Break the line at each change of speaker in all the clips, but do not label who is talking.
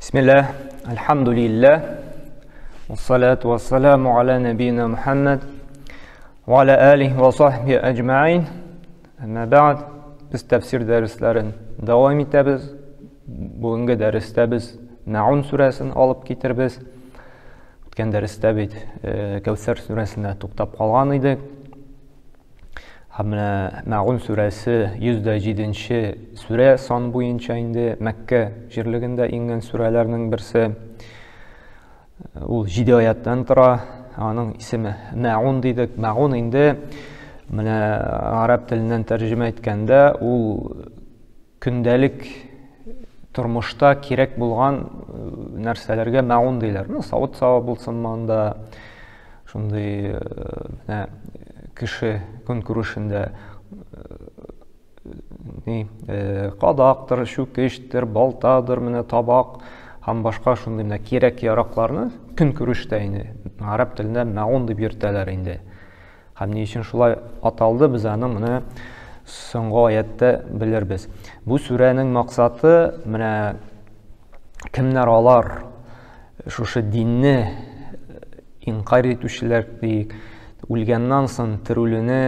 Бисмилла, альхамдулилля, вассалату вассаламу аля набина Мухаммад, ва аля алихи ва сахби әҗмәин. Әмма бәгъд, без тәфсир дәресләрен дәвам итәбез. Бүгенге дәрестә без Мәун сүрәсен алып китербез. Үткән дәрестә бит Кәүсәр сүрәсенә туктап калган идек. Һәм менә Мәгун сүрәсе 107 нче сүрә сан буенча инде Мәккә җирлегендә иңгән сүрәләрнең берсе. Ул 7 аяттан тора. Аның исеме Мәгун дидек. Мәгун инде менә гарәп теленнән тәрҗемә иткәндә ул көндәлек тормышта кирәк булган нәрсәләргә мәун диләр. Ну, савыт-саба булсын монда, шундый менә кеше көнкүрешендә ни кадактыр, чүкечтер, балтадыр, менә табак һәм башка шундый менә кирәк-яракларны көнкүрештә инде гарәп телендә мәун дип йөртәләр инде. Һәм ни өчен шулай аталды, без аны менә соңгы аятта белербез. Бу сүрәнең максаты менә кемнәр алар шушы динне инкарь итүчеләр диик, үлгәннән соң терелүне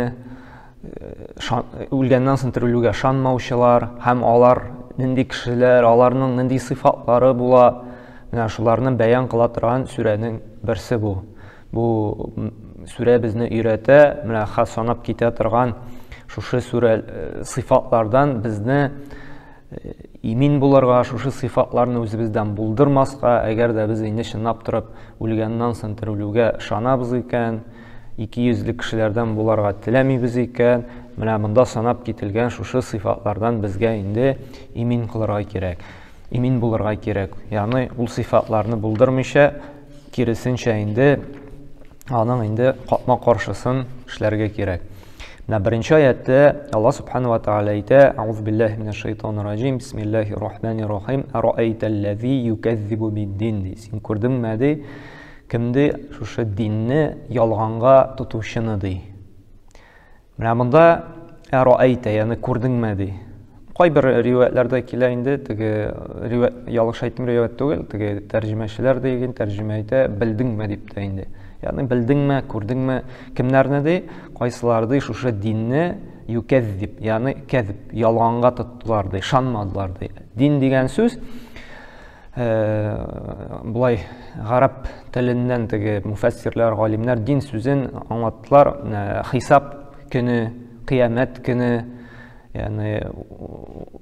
үлгәннән соң терелүгә ышанмаучылар һәм алар нинди кешеләр, аларның нинди сыйфатлары була, менә шуларны бәян кыла торган сүрәнең берсе бу. Бу сүрә безне өйрәтә, менә хәз санап китә торган шушы сүрә э, сыйфатлардан безне э, имин булырга, шушы сыйфатларны үзебездән булдырмаска, әгәр дә без инде чынлап торып үлгәннән соң терелүгә ышанабыз икән, ике йөзле кешеләрдән буларга теләмибез икән, менә монда санап кителгән шушы сыйфатлардан безгә инде имин кылырга кирәк. Имин булырга кирәк. Ягъни ул сыйфатларны булдырмыйча Киресенчә инде аның инде капма-каршысын эшләргә кирәк. Менә беренче аятта Аллаһ субхану ва тааля әйтә: "Ауз биллаһи минәш шайтанир раҗим, бисмиллаһир рахманир рахим. Араайталлази юказзибу биддин" ди. Син күрдеңме ди, кем ди шушы динне ялганга тотучыны ди. Менә монда әраәйтә, ягъни күрдеңме ди. Кайбер риваятьләрдә килә инде, теге риваять, ялгыш әйттем, риваять түгел, теге тәрҗемәчеләр диген, тәрҗемә итә, белдеңме дип тә инде. Ягъни белдеңме, күрдеңме, кемнәрне ди, кайсылар ди шушы динне юкәззиб, ягъни кәзиб, ялганга тоттылар ди, ышанмадылар ди. Дин дигән сүз Э, болай гарәп теленнән теге муфәссирләр, галимнәр дин сүзен аңлаттылар. Э, хисап көне, кыямәт көне, ягъни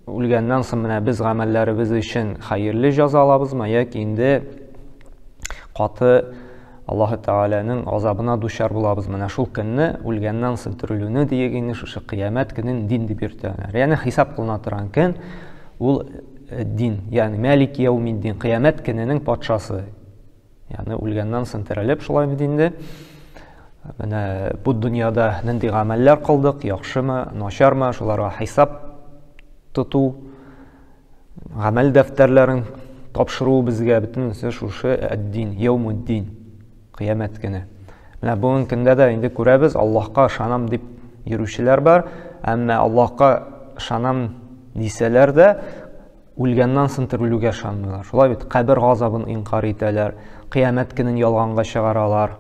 үлгәннән соң менә без гамәлләребез өчен хәерле җәза алабызмы яки инде каты Аллаһы Тәгаләнең азабына дучар булабыз. Менә шул көнне үлгәннән соң терелүне диек инде шушы кыямәт көнен дин дип йөртәләр. Ягъни хисап кылына торган көн ул э, дин, ягъни Мәлик яумиддин, кыямәт көненең патшасы. Ягъни үлгәннән соң терелеп шулай бит инде. Менә бу дөньяда нинди гамәлләр кылдык, яхшымы, начармы, шуларга хисап тоту, гамәл дәфтәрләрен тапшыру безгә бөтенесе шушы әд-дин, яумуддин, кыямәт көне. Менә бүгенге көндә дә инде күрәбез, Аллаһка ышанам дип йөрүчеләр бар, әмма Аллаһка ышанам дисәләр дә, үлгәннән соң терелүгә ышанмыйлар. Шулай бит, кабер газабын инкар итәләр, кыямәт көнен ялганга чыгаралар.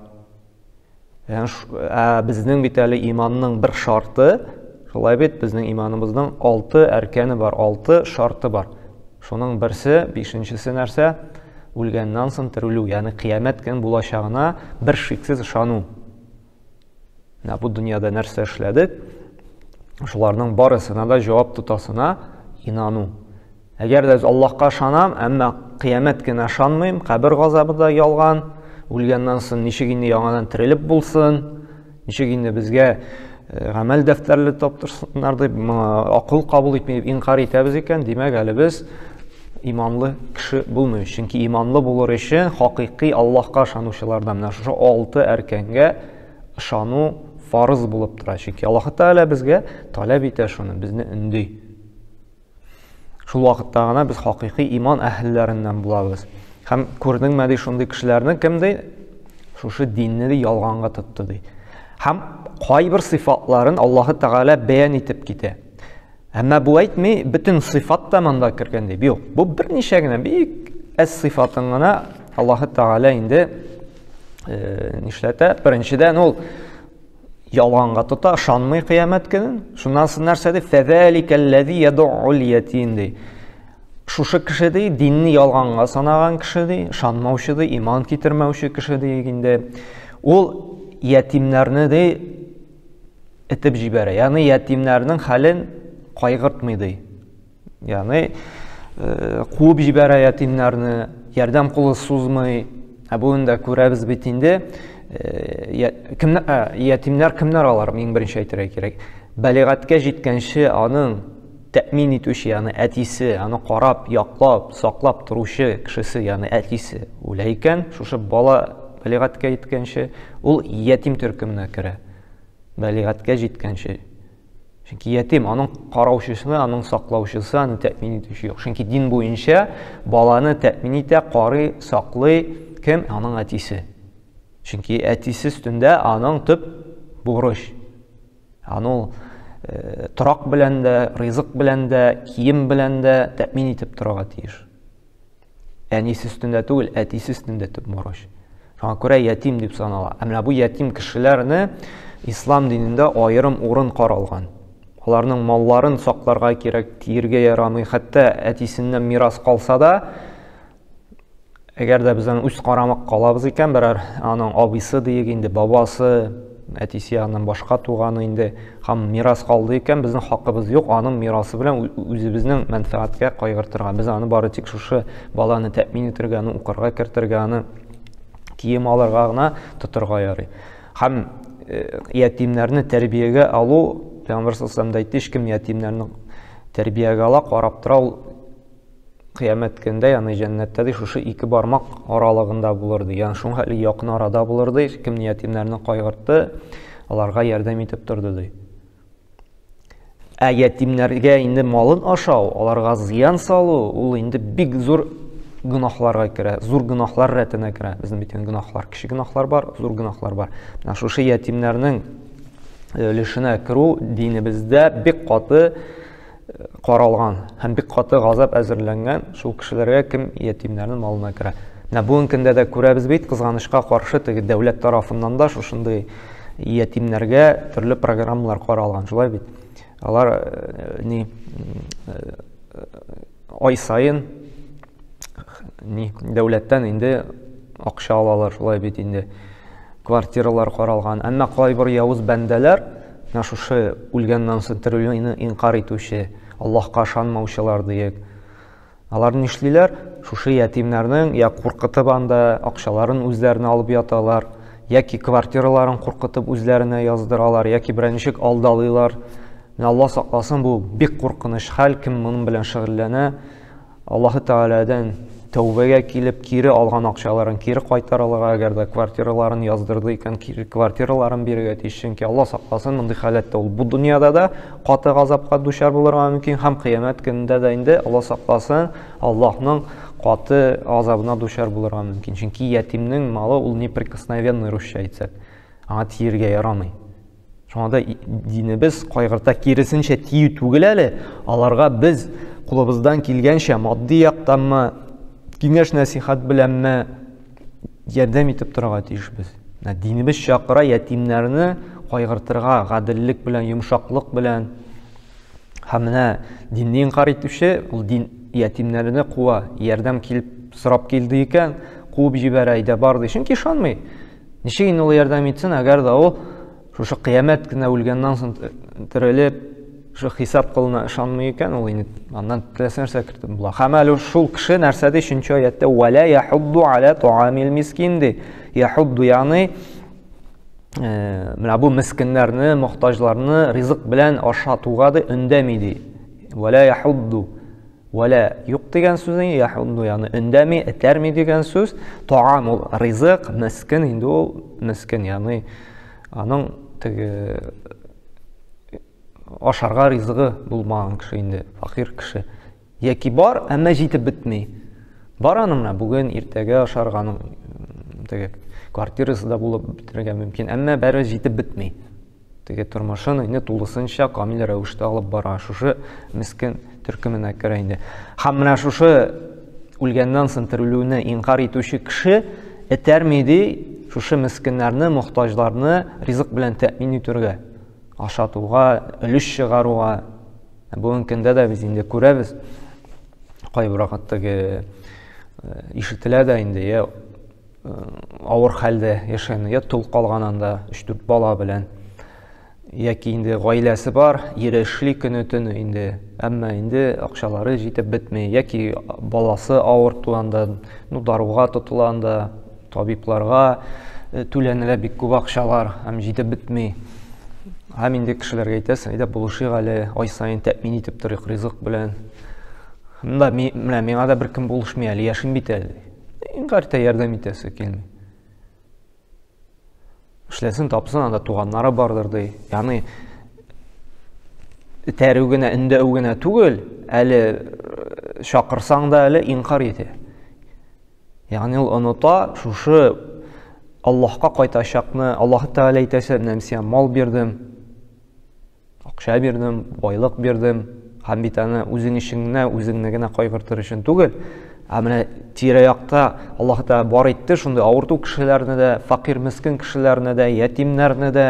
Ә безнең бит әле иманның бер шарты, шулай бит, безнең иманыбызның алты әркәне бар, алты шарты бар. Шуның берсе, бишенчесе нәрсә? Үлгәннән соң терелү, ягъни кыямәт көн булачагына бер шиксез ышану. Менә бу дөньяда нәрсә эшләдек, шуларның барысына да җавап тотасына инану. Әгәр дә Аллаһка ышанам, әмма кыямәт кенә ышанмыйм, кабер газабы да ялган, үлгәннән соң ничек инде яңадан терелеп булсын, ничек инде безгә э, гамәл дәфтәрле таптырсыннар дип, акыл кабул итми дип инкар итәбез икән, димәк, әле без иманлы кеше булмыйбыз. Чөнки иманлы булыр өчен хакыйкый Аллаһка ышанучылардан менә шушы алты әркәнгә ышану фарыз булып тора. Чөнки Аллаһ Тәгалә безгә таләп итә шуны, безне өнди. Шул вакытта гына без хакыйкый иман әһелләреннән булабыз. Һәм күрдеңме ди шундый кешеләрне кем ди? Шушы динне ди ялганга тотты ди. Һәм кайбер сыйфатларын Аллаһы Тәгалә бәян итеп китә. Әмма бу әйтми, бөтен сыйфат та монда кергән дип. Юк, бу берничә генә бик әз сыйфатын гына Аллаһы Тәгалә инде нишләтә? Беренчедән ул ялганга тота, ышанмый кыямәт көнен. Шуннан соң нәрсә ди? Фәзаликәлләзи ядуул ятим ди. Шушы кеше ди, динне ялганга санаган кеше ди, ышанмаучы ди, иман китермәүче кеше ди инде. Ул ятимнәрне ди этеп җибәрә. Ягъни ятимнәрнең хәлен кайгыртмый ди. Ягъни куып җибәрә ятимнәрне, ярдәм кулы сузмый. Ә бүген дә күрәбез бит инде, кемнәр, ятимнәр кемнәр алар, иң беренче әйтергә кирәк. Балигатькә җиткәнче аның тәэмин итүче, ягъни әтисе, аны карап, яклап, саклап торучы кешесе, ягъни әтисе үлә икән, шушы бала балигатькә җиткәнче, ул ятим төркеменә керә. Балигатькә җиткәнче. Чөнки ятим, аның караучысы, аның саклаучысы, аны тәэмин итүче юк. Чөнки дин буенча баланы тәэмин итә, карый, саклый кем? Аның әтисе. Чөнки әтисе өстендә аның төп бурыч. Аны ул торак белән дә, ризык белән дә, кием белән дә тәэмин итеп торырга тиеш. Әнисе өстендә түгел, әтисе өстендә төп бурыч. Шуңа күрә ятим дип санала. Ә менә бу ятим кешеләрне ислам динендә аерым урын каралган. Аларның малларын сакларга кирәк, тиергә ярамый. Хәтта әтисеннән мирас калса да, әгәр дә без аны үз карамак калабыз икән, берәр аның абыйсы диек инде, бабасы, әтисе ягыннан башка туганы инде һәм мирас калды икән, безнең хакыбыз юк аның мирасы белән үзебезнең мәнфәгатькә кайгыртырга. Без аны бары тик шушы баланы тәэмин итәргә, аны укырга кертергә, аны кием алырга гына тотырга ярый. Һәм ятимнәрне тәрбиягә алу, Пәйгамбәр саллаллаху алейһи әйтте, һичкем ятимнәрне тәрбиягә ала, карап тора, ул кыямәт көндә, ягъни җәннәттә ди, шушы ике бармак аралыгында булыр ди. Ягъни шуңа хәтле якын арада булыр ди. Кем ятимнәрне кайгыртты, аларга ярдәм итеп торды ди. Ә ятимнәргә инде малын ашау, аларга зыян салу, ул инде бик зур гөнаһларга керә, зур гөнаһлар рәтенә керә. Безнең бит инде гөнаһлар, кече гөнаһлар бар, зур гөнаһлар бар. Менә шушы ятимнәрнең өлешенә керү динебездә бик каты каралган һәм бик каты газап әзерләнгән шул кешеләргә, кем ятимнәрнең малына керә. Менә бүгенге көндә дә күрәбез бит, кызганычка каршы, теге дәүләт тарафыннан да шушындый ятимнәргә төрле программалар каралган, шулай бит. Алар ни ай саен ни дәүләттән инде акча алалар, шулай бит инде. Квартиралар каралган. Әмма кайбер явыз бәндәләр, менә шушы үлгәннән соң терелүне инкар итүче, Аллаһка ышанмаучылар диек. Алар нишлиләр? Шушы ятимнәрнең я куркытып анда акчаларын үзләренә алып яталар, яки квартираларын куркытып үзләренә яздыралар, яки берәр ничек алдалыйлар. Менә Аллаһ сакласын, бу бик куркыныч хәл, кем моның белән шөгыльләнә, Аллаһы Тәгаләдән тәүбәгә килеп, кире алган акчаларын кире кайтарылырга, әгәр дә квартираларын яздырды икән, кире квартираларын бирергә тиеш. Чөнки Аллаһ сакласын, мондый халәттә ул бу дөньяда да каты газапка дучар булырга мөмкин һәм кыямәт көнендә дә инде Аллаһ сакласын, Аллаһның каты газабына дучар булырга мөмкин. Чөнки ятимнең малы ул неприкосновенный, русча әйтсәк. Аңа тиергә ярамый. Шуңа да динебез кайгырта, киресенчә тию түгел әле, аларга без кулыбыздан килгәнчә матди яктанмы, киңәш нәсихәт беләнме ярдәм итеп торырга тиешбез. Менә динебез чакыра ятимнәрне кайгыртырга, гаделлек белән, йомшаклык белән. Һәм менә динне инкар итүче ул дин ятимнәрне куа, ярдәм килеп сорап килде икән, куып җибәрә, әйдә бар ди. Чөнки ышанмый. Ничек инде ул ярдәм итсен, әгәр дә ул шушы кыямәт кенә үлгәннән соң терелеп, шушы хисап кылына ышанмый икән, ул инде аннан теләсә нәрсә кертеп була. Һәм әле шул кеше нәрсә ди? Өченче аятта вәлә яхудду аля таамил мискин ди. Яхудду, ягъни менә бу мискиннәрне, мохтаҗларны ризык белән ашатуга ди өндәми ди. Вәлә яхудду. Вәлә юк дигән сүз, яхудду, ягъни өндәми, этәрми дигән сүз. Таам ул ризык, мискен инде ул мискен, ягъни аның теге ашарга ризыгы булмаган кеше инде, факир кеше. Яки бар, әмма җитеп бетми. Бар аның менә бүген, иртәгә ашарга аның теге квартирасы да булып бетерергә мөмкин, әмма бәрібер җитеп бетми. Теге тормышын инде тулысынча камил рәвештә алып бара. Шушы мискен төркеменә керә инде. Һәм менә шушы үлгәннән соң терелүне инкар итүче кеше этәрми ди шушы мескеннәрне, мохтаҗларны ризык белән тәэмин итүгә, ашатуга, өлеш чыгаруга. Бүгенге көндә дә без инде күрәбез, кайбер вакыттагы ишетелә дә инде, я авыр хәлдә яшәгән, я тол калган анда 3-4 бала белән, яки инде гаиләсе бар, ире эшли көне-төне инде, әмма инде акчалары җитеп бетми, яки баласы авыр туганда, ну, даруга тотыла анда, табибларга түләнелә бик күп акчалар, һәм җитеп бетми. Һәм инде кешеләргә әйтәсең, әйдә булышыйк әле, ай саен тәэмин итеп торыйк ризык белән. Монда менә миңа да беркем булышмый әле, яшим бит әле. Инкарь итә, ярдәм итәсе килми. Эшләсен, тапсын, анда туганнары бардыр ди. Ягъни этәрү генә, өндәү генә түгел, әле чакырсаң да әле инкарь итә. Ягъни ул оныта шушы Аллаһка кайтачакны, Аллаһ Тәгалә әйтәсе, менә мин сиңа мал бирдем, акча бирдем, байлык бирдем. Һәм бит аны үзең өчен генә, үзеңне генә кайгыртыр өчен түгел, ә менә тирә-якта Аллаһ Тәгалә бар итте шундый авырту кешеләрне дә, фәкыйрь мескен кешеләрне дә, ятимнәрне дә,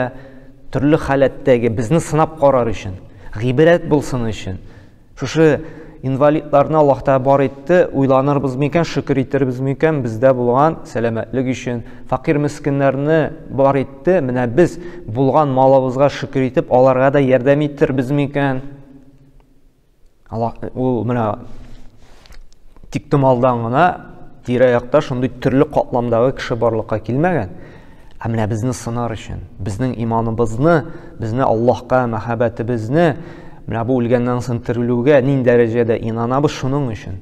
төрле халәттәге безне сынап карар өчен, гыйбрәт булсын өчен. Шушы инвалидларны Аллаһ Тәгалә бар итте, уйланырбыз микән, шөкер итербез микән бездә булган сәламәтлек өчен. Фәкыйрь мескеннәрне бар итте, менә без булган малыбызга шөкер итеп, аларга да ярдәм итербез микән? Аллаһ ул менә тиктомалдан гына тирә-якта шундый төрле катламдагы кеше барлыкка килмәгән. Ә менә безне сынар өчен, безнең иманыбызны, безне Аллаһка мәхәббәтебезне, менә бу үлгәннән соң терелүгә нинди дәрәҗәдә инанабыз шуның өчен.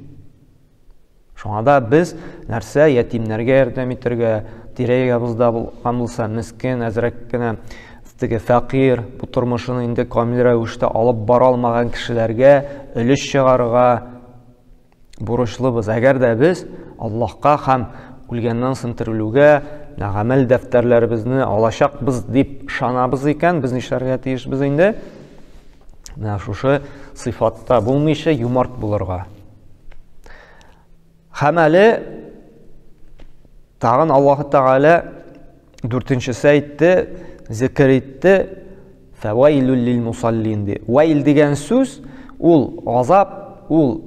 Шуңа да без нәрсә ятимнәргә ярдәм итәргә, тирә-ягыбызда булган булса, мескен, әзрәк кенә теге фәкыйрь, бу тормышын инде камил рәвештә алып бара алмаган кешеләргә өлеш чыгарырга бурычлыбыз. Әгәр дә без Аллаһка һәм үлгәннән соң терелүгә гамәл дәфтәрләребезне алачакбыз дип ышанабыз икән, без нишләргә тиешбез инде? Менә шушы сыйфатта булмыйча юмарт булырга. Һәм әле тагын Аллаһ Тәгалә дүртенчесе әйтте, зикер итте, фәвәйлүл лил мусаллин ди. Вәйл дигән сүз ул азап, ул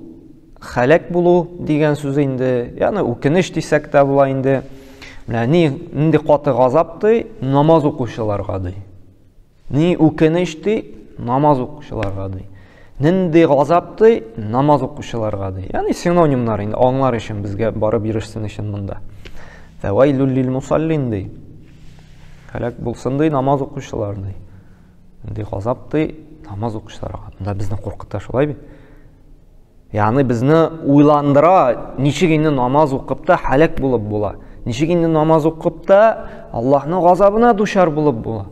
хәләк булу дигән сүз инде, ягъни үкенеч дисәк тә була инде. Менә ни нинди каты газап ди, намаз укучыларга ди. Ни үкенеч ди, намаз укучыларга ди. Нинди газап ди, намаз укучыларга ди. Ягъни синонимнар инде аңлар өчен безгә барып ирешсен өчен монда. Фәвәйлүл лил мусаллин ди. Һәлак булсын ди намаз укучылар ди. Нинди газап ди намаз укучыларга. Монда безне куркыта шулай бит. Ягъни безне уйландыра, ничек инде намаз укып та һәлак булып була. Ничек инде намаз укып та Аллаһның газабына дучар булып була.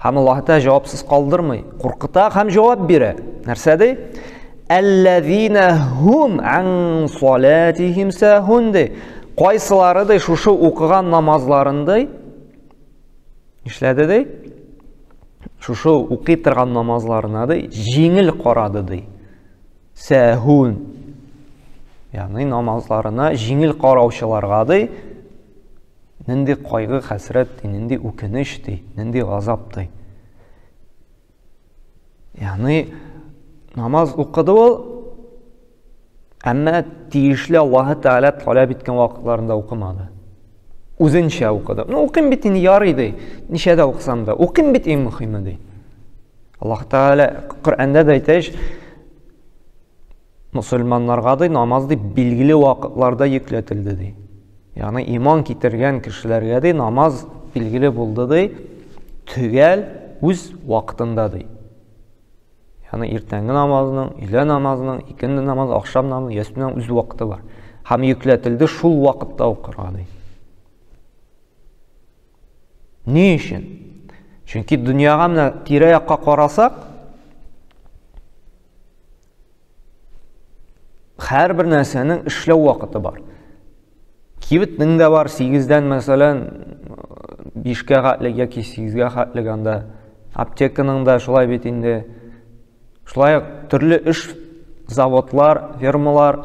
Һәм Аллаһ та җавапсыз калдырмый, куркыта һәм җавап бирә. Нәрсә ди? Әлләзина хум ан салатихим сахун ди. Кайсылары ди шушы укыган намазларын ди? Нишләде ди? Шушы укый торган намазларына ди җиңел карады ди. Сәһун. Ягъни намазларына җиңел караучыларга ди нинди кайгы, хәсрәт ди, нинди үкенеч ди, нинди газап ди. Ягъни намаз укыды ул, Әмма тиешле Аллаһы Тәгалә таләп иткән вакытларында укымады. Үзенчә укыды. Ну, укыйм бит инде ярый ди. Ничә дә укысам да, укыйм бит иң мөһиме ди. Аллаһ Тәгалә Коръәндә дә әйтә ич, мусульманнарга ди намаз ди билгеле вакытларда йөкләтелде ди. Ягъни иман китергән кешеләргә ди намаз билгеле булды ди, төгәл үз вакытында ди. Ягъни иртәнге намазның, өйлә намазының, икенде намазы, ахшам намазы, ястүнең үз вакыты бар. Һәм йөкләтелде шул вакытта укырга ди. Ни өчен? Чөнки дөньяга менә тирә-якка карасак, һәрбер нәрсәнең эшләү вакыты бар. Кибетнең дә бар, 8-дән, мәсәлән, 5-кә хәтлек яки 8-гә хәтлек анда. Аптеканың да шулай бит инде. Шулай ук төрле эш заводлар, фермалар.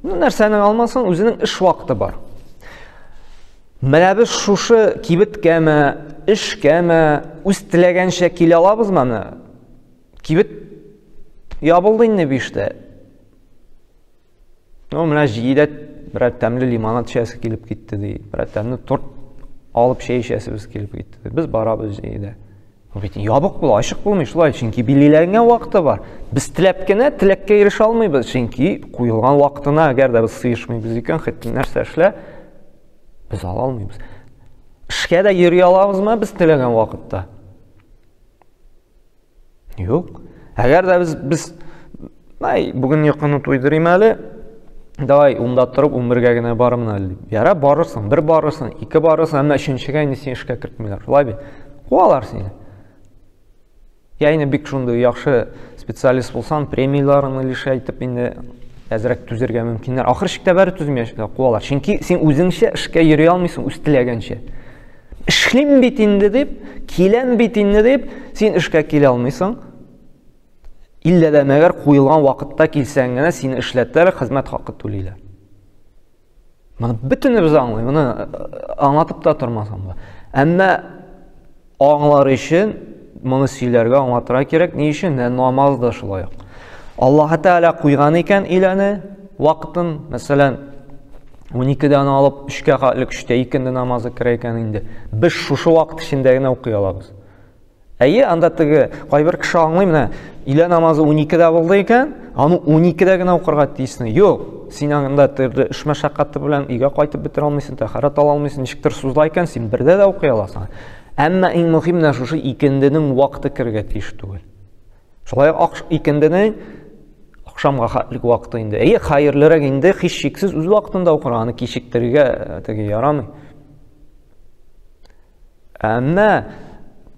Ну, нәрсәне алмасын, үзенең эш вакыты бар. Менә без шушы кибеткәме, эшкәме, үз теләгәнчә килә алабызмы аны? Кибет ябылды инде биштә. Ну, менә җидә берәр тәмле лимонад эчәсе килеп китте ди. Берәр тәмле торт алып чәй эчәсебез килеп китте. Без барабыз җидә. Бу бит ябык була, ачык булмый шулай, чөнки билгеләнгән вакыты бар. Без теләп кенә теләккә ирешә алмыйбыз, чөнки куелган вакытына әгәр дә без сыешмыйбыз икән, хәтта нәрсә эшлә, без ала алмыйбыз. Эшкә дә йөри алабызмы без теләгән вакытта? Юк. Әгәр дә без без ай, бүген йокыны туйдырыйм әле, давай унда торып 11-гә генә барырмын әле дип. Яра барырсың, бер барырсың, ике барырсың, әмма өченчегә инде сине эшкә кертмиләр. Шулай бит. Куалар сине. Я инде бик шундый яхшы специалист булсаң, премияләреңне лишайтып инде әзрәк түзергә мөмкиннәр. Ахыр чиктә бәре түзмәячәкләр, куалар. Чөнки син үзеңчә эшкә йөри алмыйсың, үз теләгәнчә. Эшлим бит инде дип, киләм бит инде дип, син эшкә килә алмыйсың. Иллә дә мәгәр куелган вакытта килсәң генә сине эшләтәләр, хезмәт хакы түлиләр. Моны бөтенебез аңлый, моны э, аңлатып та тормасам да. Әмма аңлар өчен моны сөйләргә, аңлатырга кирәк. Ни өчен? Менә намаз да шулай ук. Аллаһ Тәгалә куйган икән өйләне вакытын, мәсәлән, 12-дән алып 3-кә хәтле 3-тә икенде намазы керә икән инде. Без шушы вакыт эчендә генә укый алабыз. Әйе, анда теге кайбер кеше аңлый, менә өйлә намазы 12-дә булды икән, аны 12-дә генә укырга тиешсең. Юк, син анда төрле эш мәшәкате белән өйгә кайтып бетерә алмыйсың, тәһарәт ала алмыйсың, ничектер сузыла икән, син бердә дә укый аласың. Әмма иң мөһим менә шушы икенденең вакыты керергә тиеш түгел. Шулай ук икенденең ахшамга хәтлек вакыты инде. Әйе, хәерлерәк инде һичшиксез үз вакытында укырга, аны кичектерергә э, теге ярамый. Әмма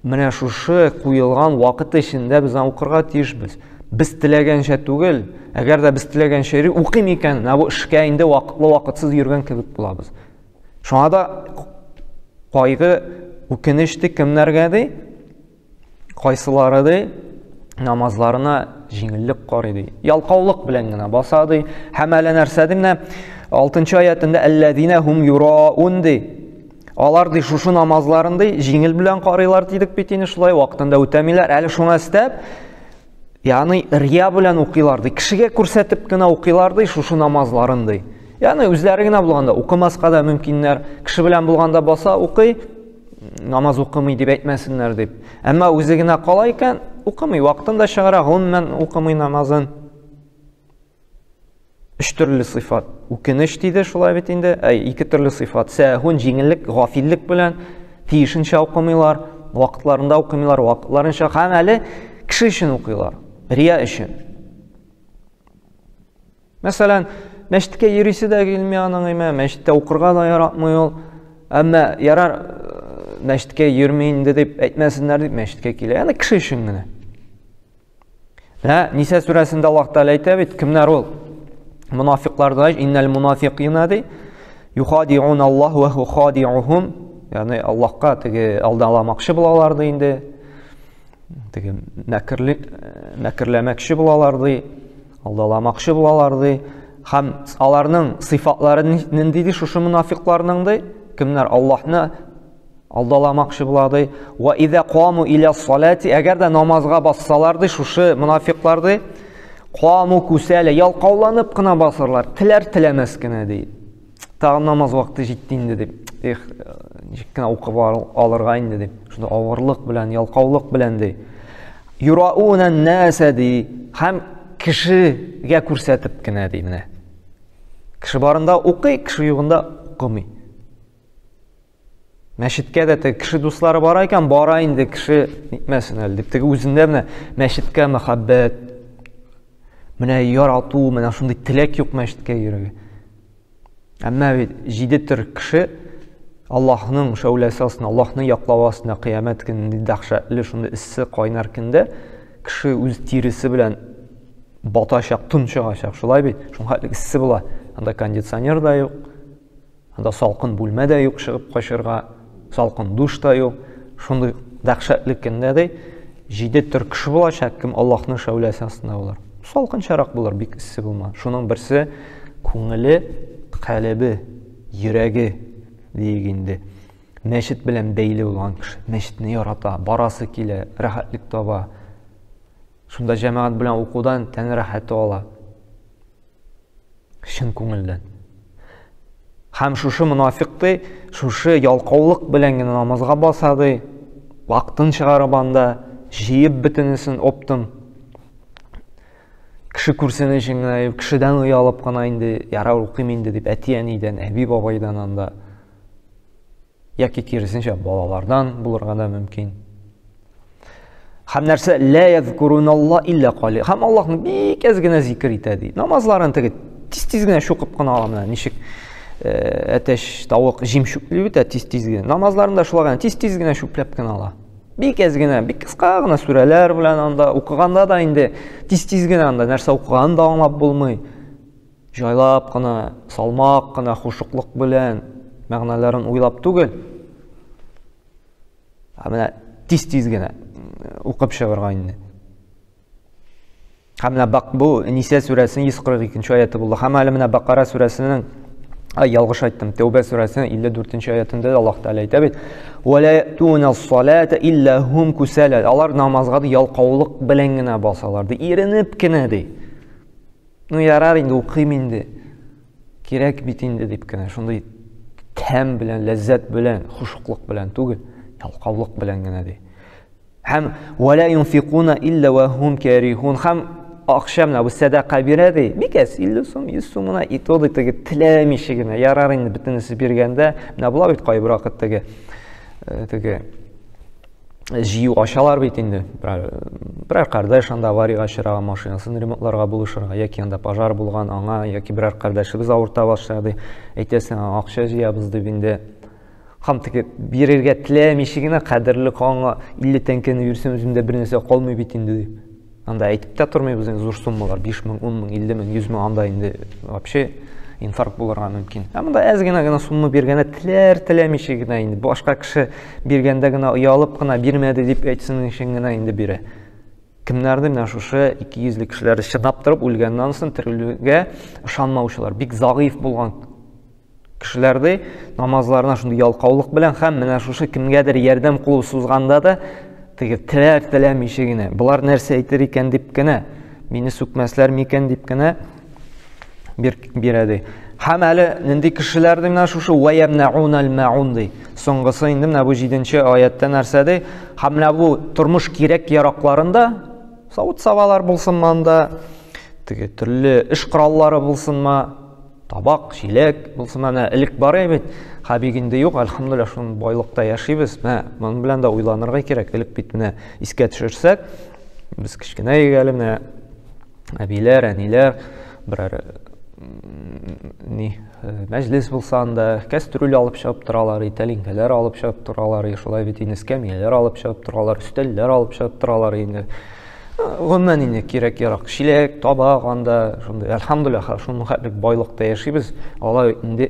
менә шушы куелган вакыт эчендә без аны укырга тиешбез. Без теләгәнчә түгел, әгәр дә без теләгәнчә йөри, укыйм икән, менә бу эшкә инде вакытлы-вакытсыз йөргән кебек булабыз. Шуңа да кайгы, үкенеч ди кемнәргә ди? Кайсылары ди намазларына җиңеллек карый ди. Ялкаулык белән генә баса ди. Һәм әле нәрсә ди менә 6 аятында әлләзина хум юраун ди. Алар ди шушы намазларын ди җиңел белән карыйлар дидек бит инде шулай вакытында үтәмиләр. Әле шуңа өстәп Ягъни рия белән укыйлар ди. Кешегә күрсәтеп кенә укыйлар ди шушы намазларын ди. Ягъни үзләре генә булганда укымаска да мөмкиннәр. Кеше белән булганда баса укый, намаз укымый дип әйтмәсеннәр дип. Әмма үзе генә кала икән, укымый, вакытын да чыгара, гомумән укымый намазын. Өч төрле сыйфат. Үкенеч диде шулай бит инде. Әй, ике төрле сыйфат. Сәһүн җиңеллек, гафиллек белән тиешенчә укымыйлар, вакытларында укымыйлар, вакытларынча һәм әле кеше өчен укыйлар, рия өчен. Мәсәлән, мәчеткә йөрисе дә килми аның име, мәчеттә укырга да яратмый ул. Әмма ярар мәчеткә йөрми инде дип әйтмәсеннәр дип мәчеткә килә. Ягъни кеше өчен генә. Менә Ниса сүрәсендә Аллаһ Тәгалә әйтә бит, кемнәр ул? Мунафиклар да, иннәл мунафикина ди. Юхадиун Аллаһ ва ху хадиухум. Ягъни Аллаһка теге алдаламакчы булалар ди инде. Теге мәкерле мәкерләмәкче булалар ди. Алдаламакчы булалар ди. Һәм аларның сыйфатлары нинди ди шушы мунафикларның ди? Кемнәр Аллаһны Алдаламакчы була ди. Ва иза каму иля салати, әгәр дә намазга бассалар ди, шушы мунафиклар ди, каму күсәлә, ялкауланып кына басырлар, теләр теләмәс кенә ди. Тагын намаз вакыты җитте инде дип. Эх, ничек кенә укып алырга инде дип. Шунда авырлык белән, ялкаулык белән ди. Юрауна нәсә ди. Һәм кешегә күрсәтеп кенә ди менә. Кеше барында укый, кеше югында укымый. Мәчеткә дә теге кеше дуслары бара икән, бара инде кеше нитмәсен әле дип. Теге үзендә менә мәчеткә мәхәббәт, менә ярату, менә шундый теләк юк мәчеткә йөрергә. Әмма бит җиде төр кеше Аллаһның шәүләсе астында, Аллаһның яклавы астында кыямәт көнендә дәһшәтле шундый эссе кайнар көндә кеше үз тиресе белән батачак, тончыгачак. Шулай бит? Шуңа хәтле эссе була. Анда кондиционер да юк. Анда салкын бүлмә дә юк чыгып качырга, салкын душ та юк. Шундый дәһшәтле көндә ди, җиде төр кеше булачак, кем Аллаһның шәүләсе астында булыр. Салкынчарак булыр, бик эссе булмас. Шуның берсе күңеле, калебе, йөрәге диек инде. Мәчет белән бәйле булган кеше, мәчетне ярата, барасы килә, рәхәтлек таба. Шунда җәмәгать белән укудан тән рәхәте ала. Чын күңелдән. Һәм шушы монафикъ ди, шушы ялкаулык белән генә намазга баса ди, вакытын чыгарып анда, җыеп бөтенесен оптом. Кеше күрсен өчен генә, кешедән оялып кына инде, ярар укыйм инде дип, әти-әнидән, әби-бабайдан анда. Яки киресенчә, балалардан булырга да мөмкин. Һәм нәрсә ла язкуруналла илля кали. Һәм Аллаһны бик әз генә зикер итә ди. Намазларын теге тиз-тиз генә чукып кына ала менә ничек әтәч тавык җим чүпли бит тиз-тиз генә. Намазларын да шулай гына тиз-тиз генә чүпләп кенә ала. Бик әз генә, бик кыска гына сүрәләр белән анда укыганда да инде тиз-тиз генә анда нәрсә укыганын да аңлап булмый. Җайлап кына, салмак кына, хушуклык белән мәгънәләрен уйлап түгел. Ә менә тиз-тиз генә укып чыгарга инде. Һәм менә бак бу Ниса сүрәсенең 142 нче аяты булды. Һәм әле менә Бакара сүрәсенең Ай, ялгыш айттым. Тәүбә сүрәсенең 54 нче аятында да Аллаһ Тәгалә әйтә бит: "Ва ла ятуна ссалата илля хум кусала". Алар намазга ди ялкаулык белән генә басалар ди, иренеп кенә ди. Ну ярар инде укыйм инде. Кирәк бит инде дип кенә шундый тәм белән, ләззәт белән, хушуклык белән түгел, ялкаулык белән генә ди. Һәм вала юнфикуна илля ва хум карихун. Һәм акча менә бу сәдака бирә ди. Бик әз 50 сум, 100 сум гына и то ди теге теләмичә генә. Ярар инде бөтенесе биргәндә, менә була бит кайбер вакыт теге теге җыю ачалар бит инде. Берәр кардәш анда авариягә очраган машинасын ремонтларга булышырга, яки анда пожар булган аңа, яки берәр кардәшебез авырта башлады, әйтәсең, акча җыябыз дип инде. Һәм теге бирергә теләмичә генә кадерле аңа 50 тәңкәне бирсәм, үземдә бер нәрсә калмый бит инде дип. Анда әйтеп тә тормыйбыз инде зур суммалар, 5 мең, 10 мең, 50 мең, 100 мең анда инде вообще инфаркт булырга мөмкин. Ә монда әз генә генә сумма биргәндә теләр теләмичә генә инде башка кеше биргәндә генә оялып кына бирмәде дип әйтсен өчен генә инде бирә. Кемнәрне менә шушы 200 кешеләр чыдап торып үлгәннән соң терелүгә ышанмаучылар, бик зәгыйфь булган Кешеләр ди, намазларына шундый ялкаулык белән һәм менә шушы кемгәдер ярдәм кулы сузганда да теге теләр теләмичә генә, болар нәрсә әйтер икән дип кенә, мине сүкмәсләр микән дип кенә бир, бирә ди. Һәм әле нинди кешеләр ди менә шушы ваямнаун маун ди. Соңгысы инде менә бу 7 аятта нәрсә ди? Һәм менә бу тормыш кирәк яракларында савыт-сабалар булсынмы анда, теге төрле эш кораллары булсынмы, табак, чиләк булсын менә элек бар иде бит. Хәбик инде юк, әлхәмдүлилләһ, шуның байлыкта яшибез. Менә моның белән дә уйланырга кирәк. Элек бит менә искә төшерсәк, без кечкенә идек әле менә әбиләр, әниләр берәр ни мәҗлес булса анда кәстрүл алып чыгып торалар, тәлинкәләр алып чыгып торалар, шулай бит инде эскәмияләр алып чыгып торалар, өстәлләр алып чыгып торалар инде. Гомумән инде кирәк-ярак чиләк, табак анда шундый. Әлхәмдүлилләһ, шуның хәтлек байлыкта яшибез. Алай инде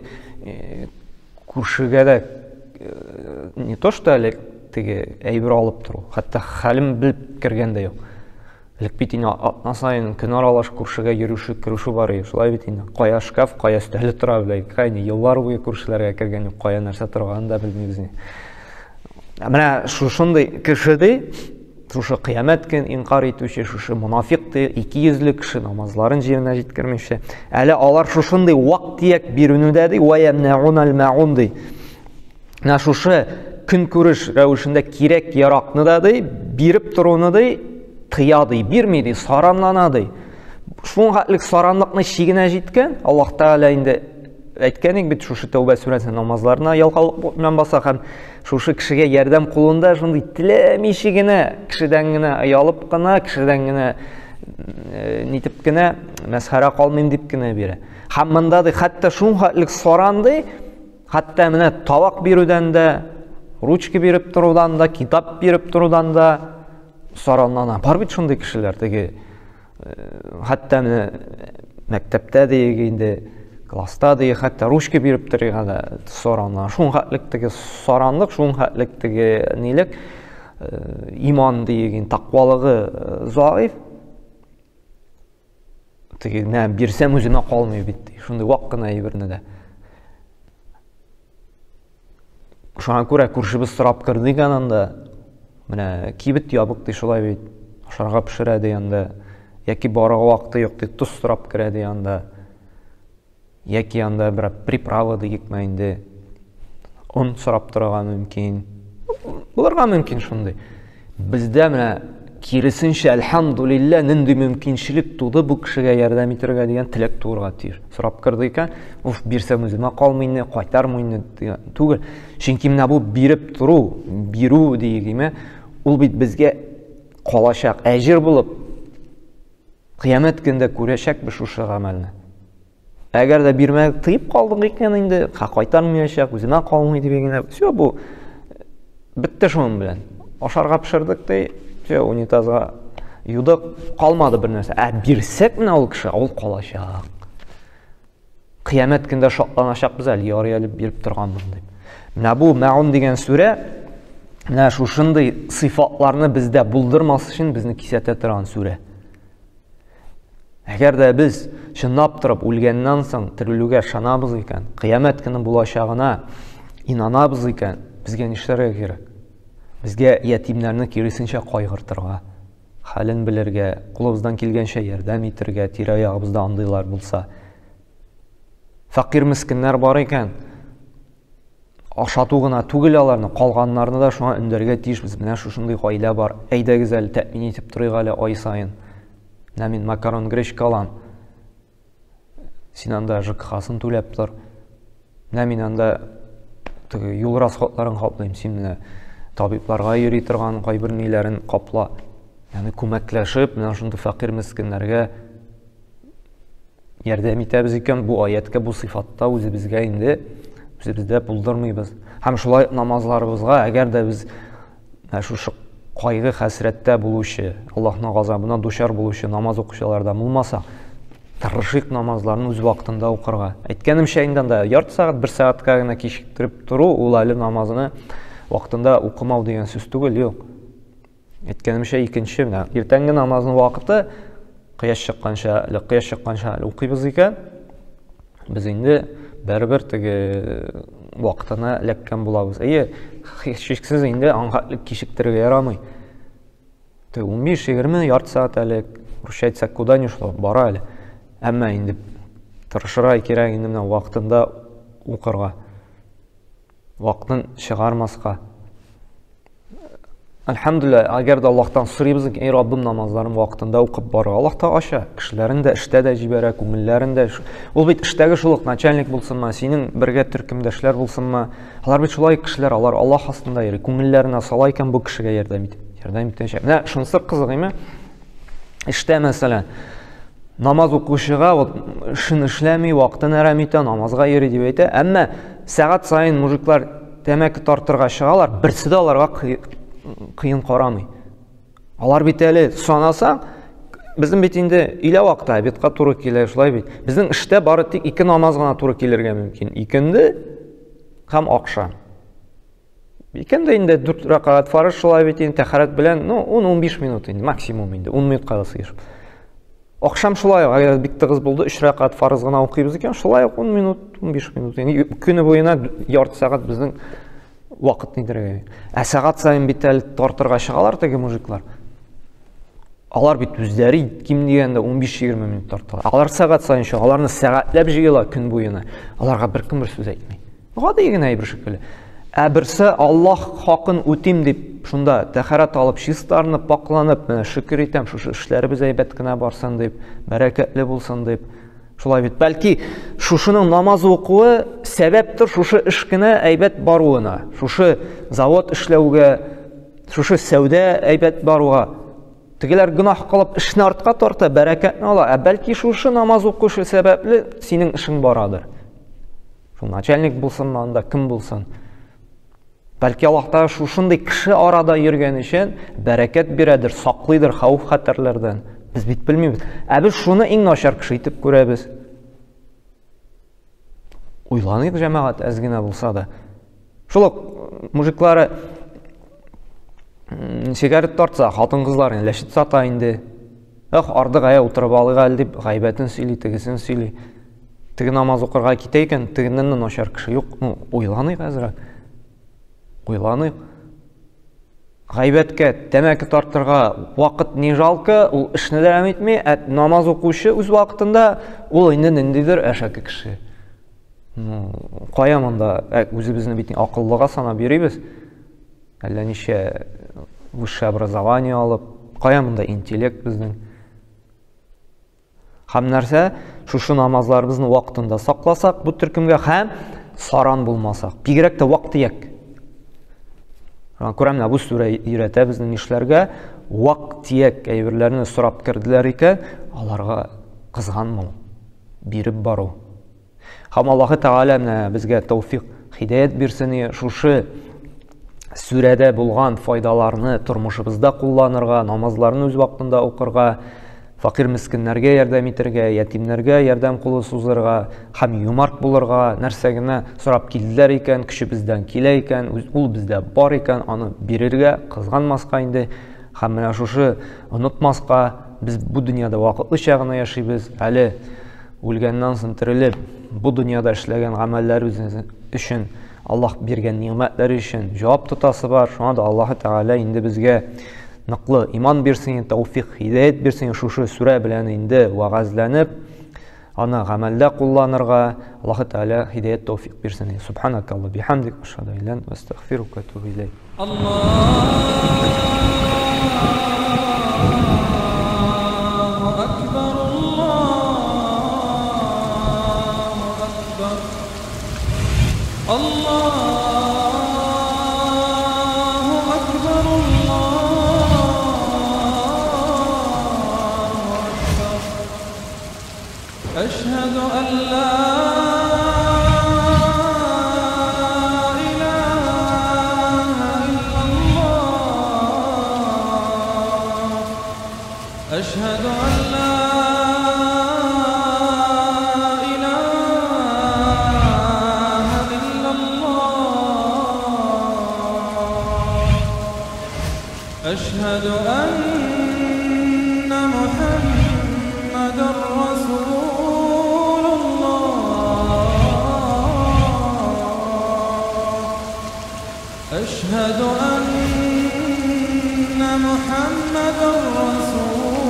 күршегә дә не то что әле теге әйбер алып тору, хәтта хәлем белеп кергән дә юк. Элек бит инде атна саен көн аралаш күршегә йөрүше, керүше бар иде. Шулай бит инде. Кая шкаф, кая өстәле тора белә. Кая еллар буе күршеләргә кергән юк, кая нәрсә торганын да белмибез. Менә шушындый кеше ди, Шушы кыямәт көн инкар итүче, шушы монафик ди, икейөзле кеше намазларын җиренә җиткермичә. Әле алар шушындый вак-төяк бирүне ди, ва ямнаун аль-маун ди. Менә шушы көнкүреш рәвешендә кирәк яракны да ди, биреп торуны ди, тыя ди, бирми ди, саранлана ди. Шуңа хәтлек саранлыкны чигенә җиткән, Аллаһ Тәгалә инде әйткән идек бит шушы Тәүбә сүрәсен намазларына ялкаулык белән баса һәм шушы кешегә ярдәм кулында шундый теләмичә генә кешедән генә оялып кына, кешедән генә э, нитеп кенә мәсхәрә калмыйм дип кенә бирә. Һәм монда ди хәтта шунхәтлек саран ди, хәтта менә табак бирүдән дә, ручка биреп торудан да, китап биреп торудан да саранлана. Бар бит шундый кешеләр теге Хәтта менә мәктәптә диек инде, класста диек, хәтта ручка биреп торырга да сорана. Шуның хәтлек теге саранлык, шуның хәтлек теге нилек, иман диек инде, тәкъвалыгы заиф. Теге, менә бирсәм үземә калмый бит, ди. Шундый вак кына әйберне дә. Шуңа күрә күршебез сорап керде икән анда. Менә кибет ябык ди шулай бит. Ашарга пешерә ди анда. Яки барырга вакыты юк ди, тоз сорап керә ди анда. Яки анда бер приправа дигекме инде. Он сорап торырга мөмкин. Булырга мөмкин шундый. Бездә менә киресенчә, әлхәмдулилла, нинди мөмкинчелек туды бу кешегә ярдәм итәргә дигән теләк туырга тиеш. Сорап керде икән, уф, бирсәм үземә калмый инде, кайтармый инде дигән түгел. Чөнки менә бу биреп тору, бирү дигеме, ул бит безгә калачак әҗер булып, кыямәт көндә күрәчәкбез шушы гамәлне. Әгәр дә бирмәдек, тыеп калдык икән инде, ха кайтармаячак, үземә калмый дип генә. Все, бу бетте шуның белән. Ашарга пешердек ди, все, унитазга юдык, калмады бер нәрсә. Ә бирсәк менә ул кеше, ул калачак. Кыямәт көндә шатланачакбыз әле, ярый әле биреп торганмын дип. Менә бу Мәун дигән сүрә менә шушындый сыйфатларны бездә булдырмас өчен безне кисәтә торган сүрә. Әгәр дә без чынлап торып үлгәннән соң терелүгә ышанабыз икән, кыямәт көне булачагына инанабыз икән, безгә нишләргә кирәк? Безгә ятимнәрне киресенчә кайгыртырга, хәлен белергә, кулыбыздан килгәнчә ярдәм итергә, тирә-ягыбызда андыйлар булса. Фәкыйрь мескеннәр бар икән, ашату гына түгел аларны, калганнарны да шуңа өндәргә тиешбез. Менә шушындый гаилә бар, әйдәгез әле тәэмин итеп торыйк әле ай саен. Менә мин макарон гречка алам. Син анда ЖКХ-сын түләп тор. Менә мин анда теге юл расходларын каплыйм, син менә табибларга йөри торган кайбер ниләрен капла. Ягъни күмәкләшеп, менә шундый фәкыйрь мескеннәргә ярдәм итәбез икән, бу аяткә, бу сыйфатта үзебезгә инде үзебездә булдырмыйбыз. Һәм шулай намазларыбызга, әгәр дә без шушы кайгы хәсрәттә булучы, Аллаһның газабына дучар булучы намаз укучылардан булмаса, тырышыйк намазларны үз вакытында укырга. Әйткәнемчә инде анда ярты сәгать, бер сәгатькә генә кичектереп тору, ул әле намазны вакытында укымау дигән сүз түгел, юк. Әйткәнемчә, икенче менә иртәнге намазның вакыты кояш чыкканча, әле кояш чыкканча әле укыйбыз икән, без инде бәрібір теге вакытына эләккән булабыз. Әйе, һичшиксез инде аңа кичектерергә ярамый. Теге 15-20 ярты сәгать әле, русча әйтсәк, куда ни шло, бара әле. Әмма инде тырышырга кирәк инде менә вакытында укырга. Вакытын чыгармаска. Әлхәмдүлилләһ, әгәр дә Аллаһтан сорыйбыз икән, эй Раббым, намазларын вакытында укып барырга. Аллаһ та ача, кешеләрен дә эштә дә җибәрә, күңелләрен дә. Ул бит эштәге шул ук начальник булсынмы, синең бергә төркемдәшләр булсынмы, алар бит шулай кешеләр, алар Аллаһ астында йөри, күңелләренә сала икән бу кешегә ярдәм итеп, ярдәм иткәнчә. Менә шунысы кызык, әйме? Эштә мәсәлән, намаз укучыга вот эшен эшләми, вакытын әрәм итә, намазга йөри дип әйтә. Әмма сәгать саен мужиклар тәмәке тартырга чыгалар, берсе дә аларга кыен карамый. Алар бит әле санасаң, безнең бит инде өйлә вакыты обедка туры килә, шулай бит. Безнең эштә бары тик ике намаз гына туры килергә мөмкин. Икенде һәм акшам. Икенде инде дүрт рәкәгать фарыз шулай бит инде тәһарәт белән, ну, 10-15 минут инде максимум инде, 10 минутка да сыешып. Акшам шулай ук, әгәр бик тыгыз булды, 3 рәкәгать фарыз гына укыйбыз икән, шулай ук 10 минут, 15 минут. Инде көне буена ярты сәгать безнең вакыт нидергә. Ә сәгать саен бит әле тартырга чыгалар теге мужиклар. Алар бит үзләре ким дигәндә 15-20 минут тарталар. Алар сәгать саен чыга, аларны сәгатьләп җыела көн буена. Аларга беркем бер сүз әйтми. Гади генә әйбер шикелле. Ә берсе Аллаһ хакын үтим дип, шунда тәһарәт алып, чистарынып, пакланып, менә шөкер итәм, шушы эшләребез әйбәт кенә барсын дип, бәрәкәтле булсын дип. Шулай бит. Бәлки шушының намаз укуы сәбәптер шушы эш кенә әйбәт баруына, шушы завод эшләүгә, шушы сәүдә әйбәт баруга. Тегеләр гөнаһ кылып эшне артка тарта, бәрәкәтне ала. Ә бәлки шушы намаз укучы сәбәпле синең эшең барадыр. Шул начальник булсынмы анда, кем булсын. Бәлки Аллаһ Тәгалә шушындый кеше арада йөргән өчен бәрәкәт бирәдер, саклыйдыр хәвеф-хәтәрләрдән. Без бит белмибез. Ә без шуны иң начар кеше итеп күрәбез. Уйланыйк, җәмәгать, әз генә булса да. Шул ук мужиклары сигарет тартса, хатын-кызлар ләшет сата инде. Эх, ардык әйә утырып алыйк әле дип, гайбәтен сөйли, тегесен сөйли. Теге намаз укырга китә икән, тегеннән дә начар кеше юк. Ну, уйланыйк әзрәк. Уйланыйк. Гайбәткә, тәмәке тартырга вакыт не жалко, ул эшне дәвам итми, ә намаз укучы үз вакытында ул инде ниндидер әшәке кеше. Ну, кая монда, ә, үзебезне бит акыллыга санап йөрибез. Әллә ничә высшее образование алып, кая монда интеллект безнең? Һәм нәрсә? Шушы намазларыбызны вакытында сакласак, бу төркемгә һәм саран булмасак, бигрәк тә вак-төяк. Шуңа күрә менә бу сүрә өйрәтә безне нишләргә? Вак-төяк әйберләрне сорап керделәр икән, аларга кызганмау, биреп бару. Һәм Аллаһы Тәгалә менә безгә тәүфик, хидәят бирсен, шушы сүрәдә булган файдаларны тормышыбызда кулланырга, намазларны үз вакытында укырга, факир мескеннәргә ярдәм итәргә, ятимнәргә ярдәм кулы сузырга һәм юмарт булырга, нәрсә генә сорап килделәр икән, көчебездән килә икән, ул бездә бар икән, аны бирергә, кызганмаска инде. Һәм менә шушы онытмаска, без бу дөньяда вакытлыча гына яшибез, әле үлгәннән соң терелеп, бу дөньяда эшләгән гамәлләребез өчен, Аллаһ биргән нигъмәтләре өчен җавап тотасы бар. Шуңа да Аллаһы Тәгалә инде безгә ныклы иман бирсен, тәүфик, һидәят бирсен, шушы сүрә белән инде вәгазьләнеп, аны гамәлдә кулланырга Аллаһы Тәгалә һидәят тәүфик бирсен. Субханакалла бихамдик, ашһаду ан ла илаһа илля астагфирука ва атубу илейк.
أشهد أن لا إله إلا الله أشهد أن لا إله إلا الله أشهد أن محمدا رسول الله أشهد أن محمدا رسول